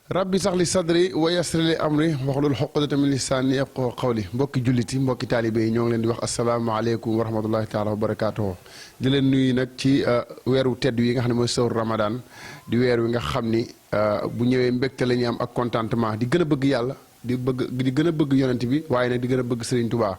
rabbi sax li sadri wa yassir li amri waxlul xoqdatan min lisaani yafqahu qawli mbokki julliti mbokki taalibe yi ñoo ngi leen di wax asalaamaaleykum wa rahmatullahi taala wa barakaatuhu di leen nuyu nag ci weeru tedd yi nga xam ne mooy sawru Ramadan di weer wi nga xam ni bu ñëwee mbégte la ñuy am ak contentement di gën a bëgg yàlla di gën a bëgg yonent bi waaye nag di gën a bëgg Serigne Touba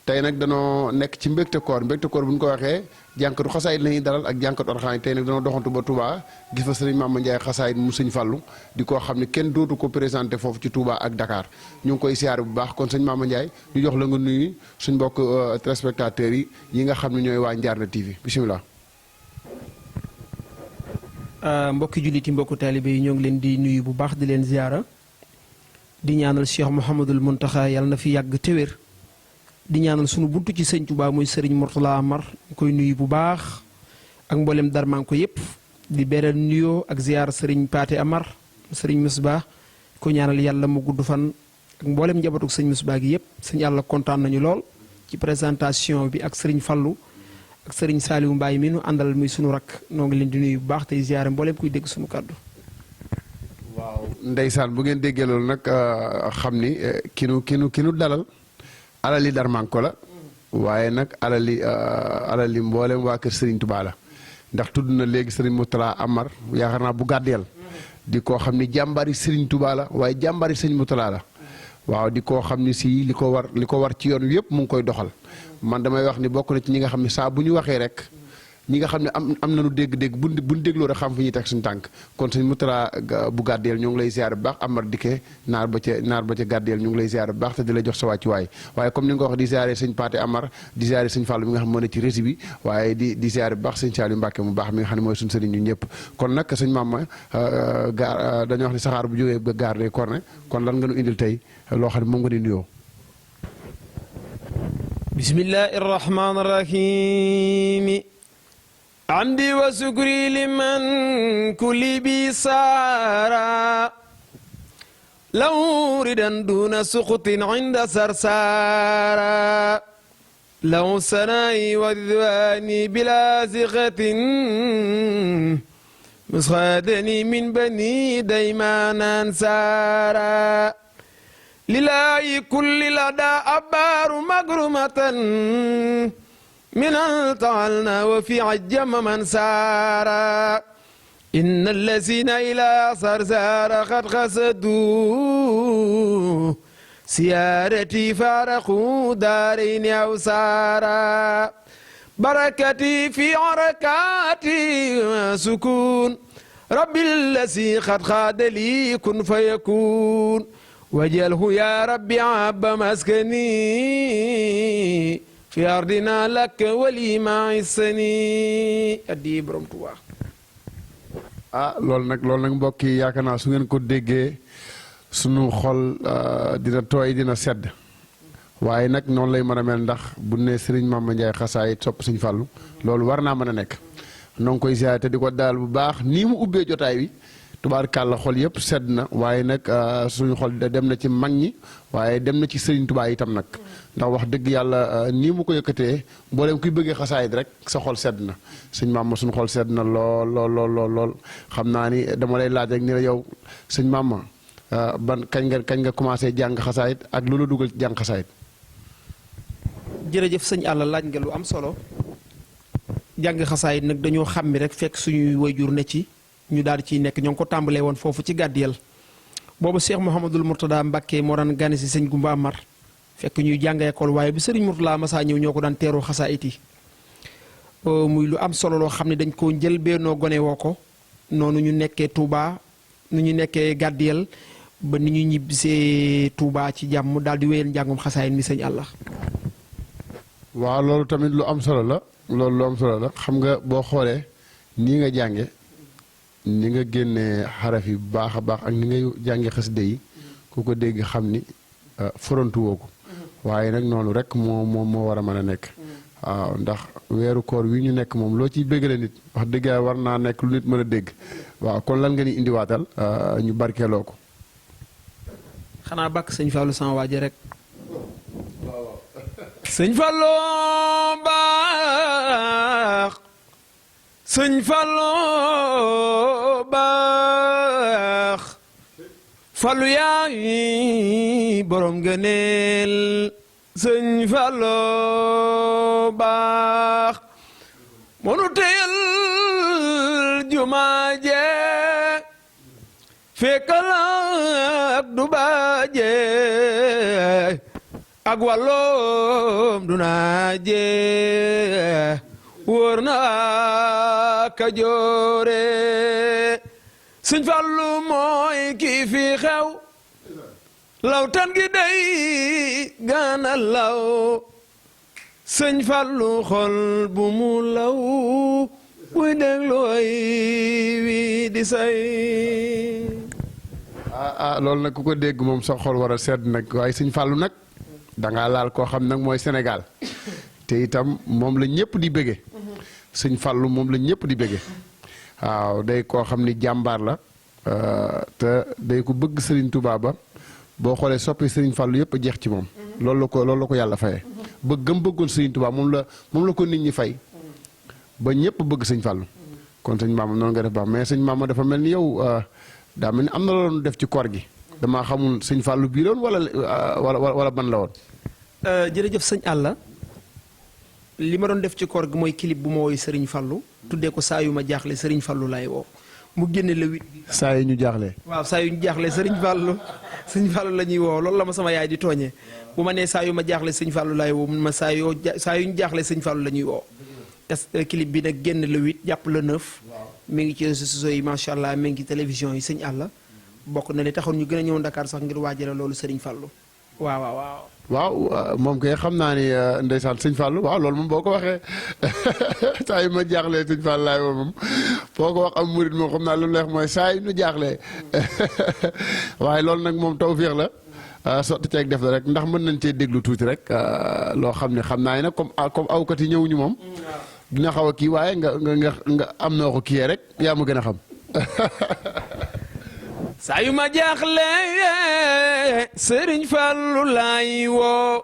tey nag danoo nekk ci mbégte koor bu ñu ko waxee jànkatu xasaayit la ñuy dalal ak jànkatu Alxuraan tey nag danoo doxantu ba Touba gis fa Serigne Mama Ndiaye xasaayit mu Sëñ Fallu di koo xam ne kenn dootu ko présenté foofu ci Touba ak Dakar ñu ngi koy siyaare bu baax kon sëñ Mama Ndiaye ñu jox la nga nuyu suñ mbokk téléspectateurs yi nga xam ne ñooy waa Ndiarna TV bisimilah. mbokki julliti mbokku taalibe yi ñoo ngi leen di nuyu bu baax di leen ziyaara di ñaanal Cheikh Mouhamadul Mountakha yàlla na fi yàgg te wér di ñaanal sunu buntu ci sëñ Touba muy Serigne Mourtala Amar ñu koy nuyu bu baax ak mboolem darman ko yëpp di beral nuyoo ak ziyaar Serigne Paate Amar Serigne Musbah ko ñaanal yàlla mu gudd fan ak mboolem njabootu sëñ Musbah gi yëpp sëñ yàlla kontaan nañu lool ci présentation bi ak Serigne Fallu ak Serigne Saliou Mbaye mi nu àndal muy sunu rakk noo ngi leen di nuyu bu baax tey ziyaare mboolem kuy dégg sunu kàddu. waaw ndeysaan bu ngeen déggee loolu nag xam ni ki nu dalal alali darmanko la waaye nag alali mboolem waa kër Serigne Touba la ndax tudd na léegi Serigne Mourtala Amar yaakaar naa bu gàddeel di koo xam ni jàmbari Serigne Touba la waaye jàmbari Serigne Mourtala la waaw di koo xam ni si li ko war ci yoon wi yëpp mu ngi koy doxal man damay wax ni bokk na ci ñi nga xam ne saa bu ñu waxee rek ñi nga xam ne am nañu dégg-dégg buñ dégloo rek xam fi ñuy teg suñu tànk kon sëñ Mourtala bu gàddeel ñu ngi lay ziar bu baax Amar dikkee naar ba ca gàddeel ñu ngi lay ziar bu baax te di la jox sa wàccuwaay waaye comme ni nga ko wax di ziare sëñ Paate Amar di ziare sëñ Fall bi nga xam moo ne ci rési bi waaye di ziare bu baax sëñ Saliou Mbacke mu baax mi nga xam ne mooy suñu sëriñ ñu ñëpp kon nag sëñ Mama dañoo wax ni saxaar bu jógee ba gaar de korne kon lan nga nu indil tey loo xam ne moom nga di nuyoo. bismillahi rahmaani rahim amdi wa sukri liman kulli bi saara law ridan duna suqutin inda sarsara law sanaayi wa ridwaani bila siqatin musxaadani min bani daymaan ansaara lillahi kulli lada abaaru magrumatan من الطعلنا وفي عجم من سارا إن الذين إلى صرصار قد قصدوا سيارتي فارقوا دارين أو سارا بركتي في عركاتي سكون رب الذي قد خاد لي كن فيكون وجله يا ربي عب مسكني fi ardina lak wali ma isani addi borom Tuubaa loolu nag mbokk yi yaakaar naa su ngeen ko déggee sunu xol dina tooy dina sedd waaye nag noonu lay mën a mel ndax bu ne Serigne Mama Ndiaye xasaayit sopp Sëñ Fallu loolu war naa mën a nekk noo ngi koy ziyaare te di ko daal bu baax nii mu ubbee jotaay bi tubaarkàlla xol yëpp sedd na waaye nag suñu xol dem na ci mag ñi waaye dem na ci Serigne Touba itam nag ndax wax dëgg yàlla nii mu ko yëkkatee mboolem kuy bëggee xasaayit rek sa xol sedd na sëñ Mama suñu xol sedd na lool xam naa ni dama lay laaj rek ni la yow sëñ Mama ban kañ nga commencé jàng xasaayit ak loolu dugal ci jàng xasaayit. jërëjëf sëñ Alla laaj nga lu am solo jàng xasaayit nag dañoo xam mi rek fekk suñuy wayjur ne ci. ñu daal di ciy nekk ñoo ngi ko tàmbalee woon foofu ci gàddiyel boobu Cheikh Mouhamadul Mourtada Mbacké moo daan gane si sëñ Gumba Amar fekk ñuy jàng école waaye bi sëriñ Mourtada masaa ñëw ñoo ko daan teeroo xasaayit yi muy lu am solo loo xam ne dañ koo njël beenoo gone woo ko noonu ñu nekkee Touba nu ñu nekkee gàddiyel ba ni ñu ñibbisee Touba ci jàmm daal di wéyal njàngum xasaayit mi sëñ Alla. waaw loolu tamit lu am solo la xam nga boo xoolee nii nga jànge ni nga génnee xaraf yi bu baax a baax ak ni ngay jànge xasida yi ku ko dégg xam ni forantu woo ko waaye nag noonu rek moo war a mën a nekk waaw ndax weeru koor wi ñu nekk moom loo ciy bëggale nit wax dëgg yàlla war naa nekk lu nit mën a dégg waaw kon lan nga ni indiwaatal ñu barkeeloo ko xanaa bàkk sëñ Fallou sama waaje rek sëñ Fallou baax sëñ Fallu baax Fallu yaay borom ngëneel sëñ Fallu baax monu teyal jumaa je fekkal ak du baaje ak wàlloom du naaje wóor na Kajoore sëñ Fallu mooy kii fi xew law tan gi day gana law sëñ Fallu xol bu mu law buy déglu way wi di say loolu nag ku ko dégg moom sa xol war a sedd nag waaye sëñ Fallu nag dangaa laal koo xam nag mooy Sénégal te itam moom la ñëpp di bëgge sëñ Fallu moom la ñëpp di bëgge waaw day koo xam ni jàmbaar la te day ko bëgg Serigne Touba ba boo xoolee soppi Serigne Fallu yëpp a jeex ci moom loolu la ko yàlla fayee bëggam bëggoon Serigne Touba moom la ko nit ñi fay ba ñëpp bëgg sëñ Fallu kon sëñ Maama noonu nga def baax mais sëñ Maama dafa mel ni yow daa mel ni am na loolu def ci koor gi damaa xamul sëñ Fallu bii doon wala ban la woon. jërëjëf sëñ Alla li ma doon def ci koor gi mooy clip bu ma woy Serigne Fallu tuddee ko saa yu ma jaaxle Serigne Fallu laay woo mu génne le 8 bi. saa yu ñu jaaxlee. waaw saa yu ñu jaaxlee Serigne Fallu sëñ Fallu la ñuy woo loolu la ma sama yaay di tooñee bu ma nee saa yu ma jaaxle sëñ Fallu laay woo ma saa yu ñu jaaxle sëñ Fallu la ñuy woo. clip bi nag génn le 8 jàpp le 9. mi ngi ci réseaux sociaux yi macha allah mi ngi ci télévision yi sëñ Alla bokk na li taxoon ñu gën a ñëw Dakar sax ngir waajale loolu Serigne Fallu waaw moom kay xam naa ni ndeysaan sëñ Fallu waaw loolu moom boo ko waxee saa yu ma jaaxlee sëñ Fallu laay woo moom foo ko wax am murit moom xam naa lu leex mooy saa yu nu jaaxlee waaye loolu nag moom tawféex la sotti ceeg def la rek ndax mën nañ cee déglu tuuti rek loo xam ne xam naa ne nag comme awkat yi ñëwuñu moom dina xaw a kii waaye nga am noo ko kiyee rek yaa ma gën a xam. saa yu ma jaaxle Serigne Fallu laay woo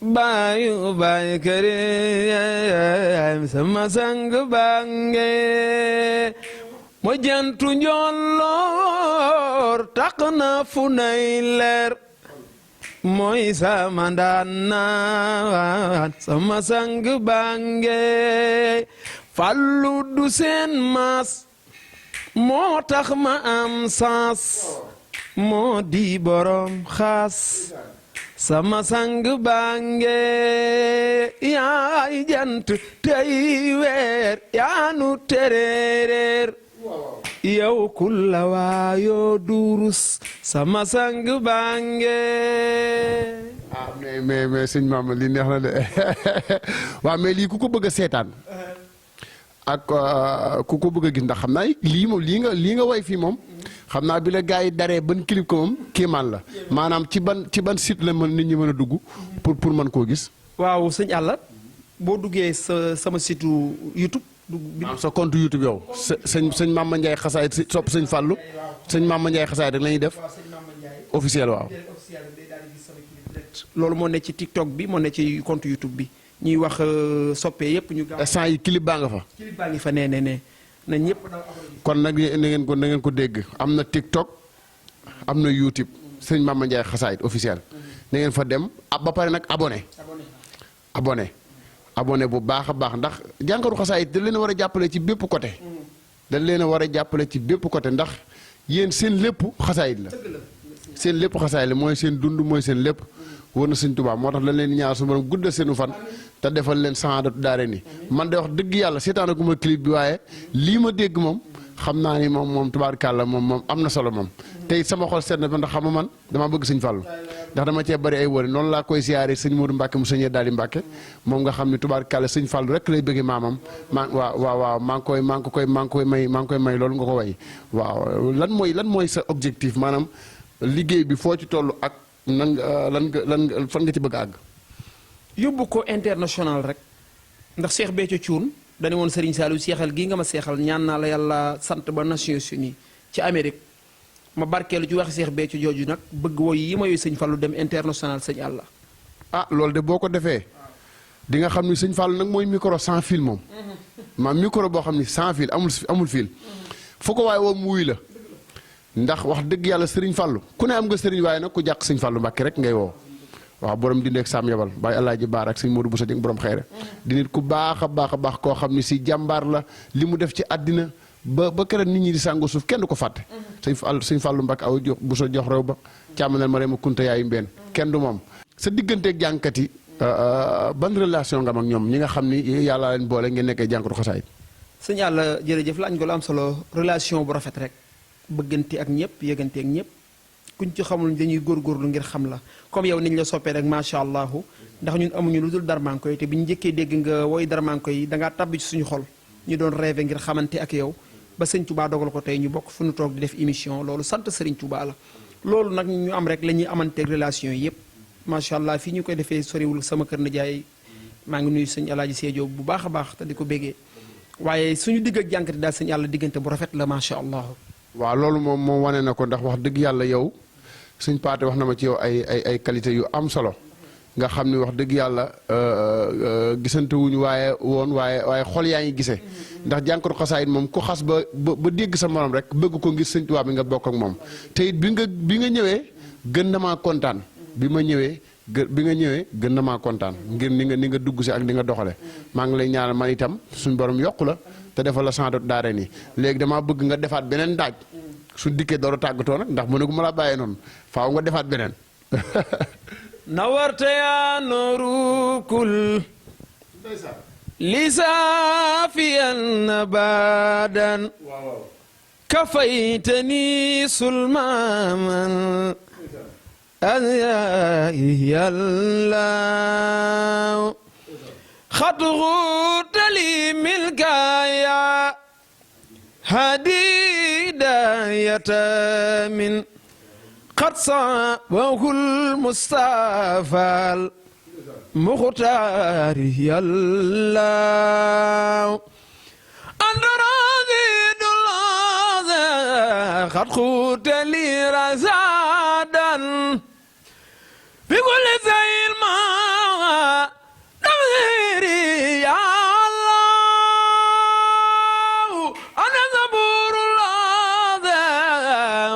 baayu kërim sama sang bange mo jantu njolloor taq na fu nay leer mooy sama ndaanaan sama sang bange Fallu du seen maas moo tax ma am sens moo di borom xaas sama sang bange yaay jant tey weer yaanu tereereer yow kulla waayoo durus sama sang bange mais sëñ Maama li neex na de waaw mais lii ku ko bëgg a seetaan ak ku ko bëgg a gis ndax xam naa lii moom lii nga way fii moom xam naa bi la gars yi daree ban clip ko moom kéemaan la maanaam ci ban site la mën nit ñi mën a dugg pour mën koo gis. waaw sëñ Alla boo duggee sama site YouTube. sa compte YouTube yow sëñ Mama Ndiaye xasaay sopp sëñ Fallu sëñ Mama Ndiaye xasaay rek la ñuy def officiel waaw. loolu moo ne ci TikTok bi moo ne ci compte YouTube bi. ñuy wax soppee yëpp ñu gaaw. instant yi clip baa nga fa. clip baa ngi fa nee na ñëpp daw. kon nag na ngeen ko dégg am na TikTok am na YouTube sëñ Mama Ndiaye xasaayit officiel na ngeen fa dem ba pare nag abonné bu baax a baax ndax jànkaru xasaayit dañ leen a war a jàppale ci bépp côté. dañ leen a war a jàppale ci bépp côté ndax yéen seen lépp xasaayit la. seen lépp xasaayit la mooy seen dund mooy seen lépp. wóor na sëñ Tuubaa moo tax dañ leen ñaar su borom guddal seenu fan te defal leen saadatu daare ni man de wax dëgg yàlla seetaanaguma clip bi waaye lii ma dégg moom xam naa ni moom tubaarkàlla moom am na solo moom tey sama xol seet na ba ndax xam nga man dama bëgg sëñ Fallu ndax dama cee bari ay wëri noonu laa koy siyaare sëñ Modou Mbàkke mu sëñee daal di Mbàkke moom nga xam ne tubaarkàlla sëñ Fallu rek lay bëggee maamam waaw maa ngi koy may loolu nga ko way waaw lan mooy sa objectif maanaam liggéey bi foo ci toll ak lan fan nga ci bëgg a àgg. yóbbu ko international rek ndax Cheikh Béthio Thioune dañu woon Serigne Saliou seexal gii nga ma seexal ñaan naa la yàlla sant ba Nations Unies ci Amérique ma barkeelu ci waxi Cheikh Béthio jooju nag bëgg woy yi ma yooyu sëñ Fallu dem international sëñ Alla. loolu de boo ko defee di nga xam ni sëñ Fallu nag mooy micro sans fil moom. micro boo xam ni sans fil amul fil. fu ko waaye woo mu wuy la ndax wax dëgg yàlla sëriñ Fallou ku ne am nga sëriñ waaye nag ku jàq sëñ Fallou Mbàkke rek ngay woo waaw borom di nekk Sam Yabal Baye Alaaji Baar ak sëñ Modou Bousso Dieng borom xeyre di nit ku baax a baax koo xam ne si jàmbaar la li mu def ci àddina ba keroog nit ñi di sàngo suuf kenn du ko fàtte sëñ Fallou Mbàkke aw Bousso jox réew ba càmmanal ma rema kunta yaayu mbeen kenn du moom sa digganteeg jànkat yi ban relation nga am ak ñoom ñi nga xam ni yàlla leen boole ngeen nekkee jànkatu xasaay sëñ Yàlla jërëjëf laaj nga lu am solo relation bu rafet rek bëggante ak ñëpp yëgante ak ñëpp kuñ ci xamul dañuy góorgóorlu ngir xam la comme yow niñ la soppee rek macha allah ndax ñun amuñu lu dul Darmanko yi te bi ñu njëkkee dégg nga woy Darmanko yi dangaa tabbi ci suñu xol ñu doon rêvé ngir xamante ak yow ba sëñ Touba dogal ko tey ñu bokk fu ñu toog di def émission loolu sant sëriñ Touba la loolu nag ñu am rek la ñuy amante relation yi yëpp macha allah fii ñu koy defee soriwul sama kër nijaay maa ngi nuyu sëñ Alaaji Seejo bu baax a baax te di ko béggee waaye suñu digg ak jànkati daal sëñ Yàlla diggante bu rafet la macha allah. waaw loolu moom wane na ko ndax wax dëgg yàlla yow suñ paate wax na ma ci yow ay qualité yu am solo nga xam ni wax dëgg yàlla gisante wuñu waaye xol yaa ngi gisee ndax jànkatu xasaayit moom ku xas ba dégg sa morom rek bëgg ko ngir sëñ Tuubaa bi nga bokk ak moom te it bi nga ñëwee gën na maa kontaan bi nga ñëwee gën na maa kontaan ngir ni nga dugg si ak ni nga doxale maa ngi lay ñaanal man itam suñ borom yokku la te defal la santot daare nii léegi damaa bëgg nga defaat beneen daaj su dikkee door a tàggatoo nag ndax mu ne ko ma la bàyyee noonu faaw nga defaat beneen nawarte yaa noorukul lisaafiyan abadan kafaytani sulmaman yàlla xatxut li milkaya hadidayata min qad sabahul mustafal muxtaari yàlla andarazidul xatxut li rasadan fi kulli sayil ma nafsiri ya Allah ana zaburullah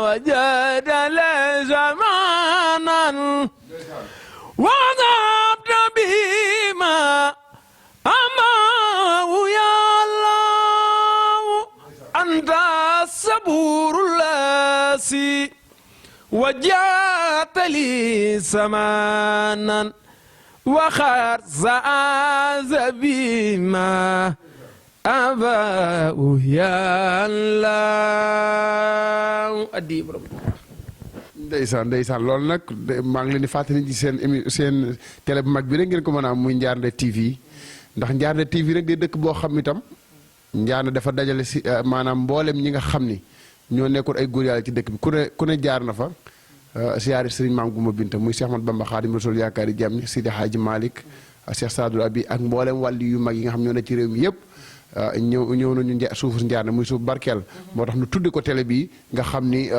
wajada la zamanan wa adabta bima ama ya Allah anta saburullah si وجات لي سمانا وخرز بما أبا يا الله أدي برب ndeysaan loolu nag maa ngi leen di fàttali ci seen télé bu mag bi rek ngeen ko mën a am muy Ndiarndé TV ndax Ndiarndé TV rek day dëkk boo xam itam Ndiarndé dafa dajale si maanaam mboolem ñi nga xam ni ñoo nekkoon ay góor yàlla ci dëkk bi ku ne jaar na fa siyaari sëriñ maam Guma Binta muy Cheikh Ahmad Bamba Xaadim Rasul yaakaari jàmm ni Sidi Hadji Malick Cheikh Sadou Abi ak mboolem wàlli yu mag yi nga xam ñoo ne ci réew mi yëpp ñëw nañu suufu Ndiarndé muy suuf barkeel moo tax nu tudde ko télé bii nga xam ni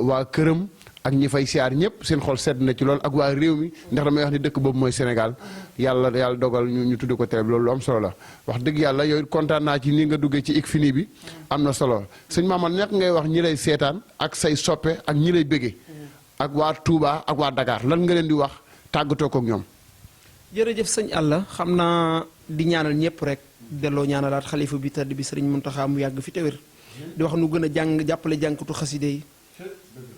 waa këram ak ñi fay siyaar ñëpp seen xol sedd na ci lool ak waa réew mi ndax damay wax ni dëkk boobu mooy Sénégal yàlla dogal ñu tudde ko télé bi loolu lu am solo la wax dëgg yàlla yooyu kontaan naa ci ni nga duggee ci ICFINI bi am na solo sëñ Mamadou nekk ngay wax ñi lay seetaan ak say soppe ak ñi lay bëggee ak waa Touba ak waa Dakar lan nga leen di wax tàggatoo ko ak ñoom. jërëjëf sëñ Alla xam naa di ñaanal ñëpp rek delloo ñaanalaat xalifa bi tëdd bi sëriñ Muntaxa mu yàgg fi te wér di wax nu gën a jàppale jànkatu xaside yi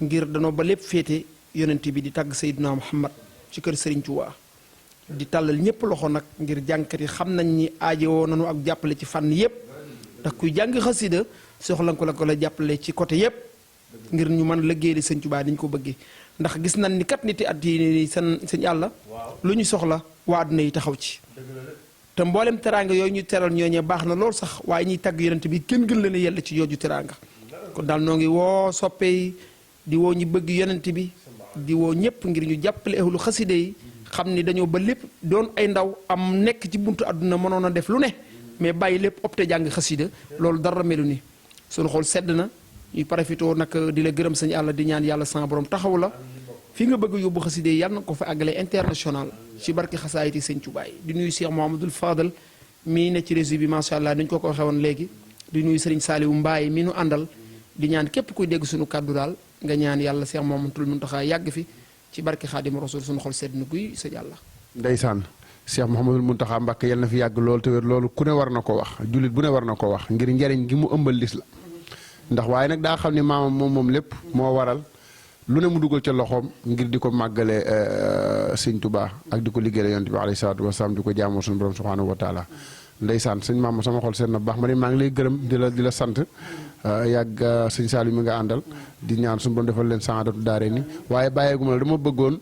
ngir danoo ba lépp féete yonent bi di tàgg Seydina Muhammad ci kër sëriñ Touba di tàllal ñëpp loxo nag ngir jànkat yi xam nañ ni aajowoo nañu ak jàppale ci fànn yëpp ndax kuy jàng xasida soxla ko la jàppale ci côté yëpp ngir ñu mën liggéey di sëñ Touba ni ñu ko bëggee ndax gis nañ ni kat niti at yi sëñ Alla lu ñu soxla waa àdduna yi taxaw ci te mboolem teraanga yooyu ñu teral ñooñee baax na lool sax waaye ñuy tagg yonent bi kenn gën leen a yella ci jooju teraanga kon daal noo ngi woo soppe yi di woo ñu bëgg yonent bi di woo ñëpp ngir ñu jàppale ahlu xaside yi xam ni dañoo ba lépp doon ay ndaw am nekk ci buntu àdduna mënoon a def lu ne mais bàyyi lépp opté jàng xasida loolu dara melu ni sunu xool sedd na ñuy profitoo nag di la gërëm sëñ Alla di ñaan yàlla sama borom taxaw la fi nga bëgg yóbbu xaside yi yàlla na ko fa àggale international ci barki xasaayiti sëñ Tuubaa di nuyu Cheikh Mouhamadoul Fadal mii ne ci réseau bi macha allah ni ñu ko waxee woon léegi di nuyu Serigne Saliou Mbaye mi nu àndal di ñaan képp kuy dégg suñu kàddu daal nga ñaan yàlla Cheikh Mouhamadoul Mountakha yàgg fi ci barke Xaadimu Rasuul suñu xol sedd na guy sëñ Yàlla. ndeysaan Cheikh Mouhamadoul Mountakha Mbacké yal na fi yàgg loolu te wér loolu ku ne war na ko wax jullit bu ne war na ko wax ngir njariñ gi mu ëmbal l'islam ndax waaye nag daa xam ne maamam moom lépp moo waral lu ne mu dugal ca loxoom ngir di ko màggale sëñ Tuubaa ak di ko liggéeyal yonent bi alayhi salaatu wasalaam di ko jaamoo suñu borom subhaanahu wa taala ndeysaan sëñ maama sama xol seen na baax ma ne maa ngi lay gërëm di la sant yàgg sëñ Saliou mi nga àndal di ñaan suñu borom defal leen saadatu daare ni waaye bàyyeeguma la dama bëggoon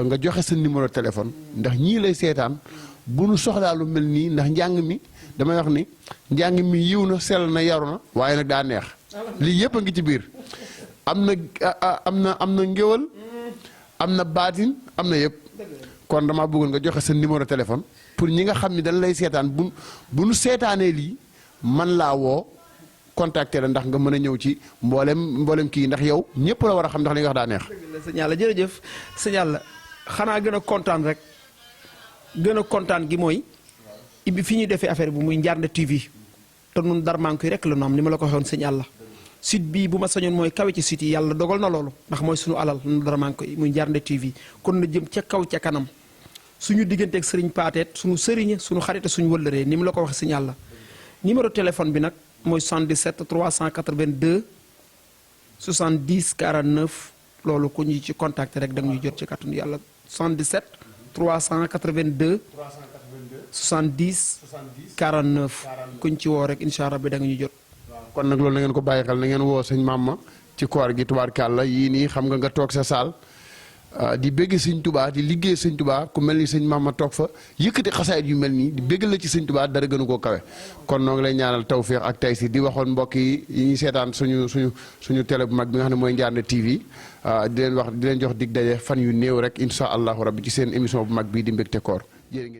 nga joxe sa numéro téléphone ndax ñii lay seetaan bu nu soxlaa lu mel nii ndax njàng mi damay wax ni njàng mi yiw na sell na yaru na waaye nag daa neex lii yëpp a ngi ci biir am na ngéwal am na baatin am na yëpp kon dama bëggoon nga joxe sa numéro téléphone pour ñi nga xam ni dañ lay seetaan bu nu seetaanee lii man laa woo contacter la ndax nga mën a ñëw ci mboolem kii ndax yow ñëpp la war a xam ndax li nga wax daa neex. sëñ Yàlla jërëjëf sëñ Yàlla xanaa gën a kontaan rek gën a kontaan gi mooy ibi fi ñuy defee affaire bi muy Ndiarndé TV te nun Darmankoy rek la nu am ni ma la ko waxoon sëñ Yàlla site bii bu ma sañoon mooy kawe ci site yi yàlla dogal na loolu ndax mooy suñu alal nun Darmankoy muy Ndiarndé TV kon na jëm ca kaw ca kanam suñu digganteeg sëriñ Paateet suñu sëriñe suñu xarite suñu wëllëree ni mu la ko wax sëñ Yàlla numéro téléphone bi nag mooy 77 382 70 49 loolu ku ñu ci contacter rek da nga ñuy jot ci kàttanu yàlla 77 382 70 49 kuñ ci woo rek incha allah bi da nga ñu jot. kon nag loolu na ngeen ko bàyyi xel na ngeen woo sëñ Mama ci koor gi tubaarkàlla yii nii xam nga toog sa saal di bégg sëñ Tubaa di liggéey sëñ Tubaa ku mel ni sëñ Mama toog fa yëkkati xasaayit yu mel nii di béggal la ci sëñ Tubaa dara gënu koo kawe kon noo ngi lay ñaanal tawféex ak taysiir di waxoon mbokk yi ñuy seetaan suñu télé bu mag bi nga xam ne mooy Ndiarndé TV di leen jox dig daje fan yu néew rek incha allahu rabbi ci seen émission bu mag bii di mbégte koor jërë ngeen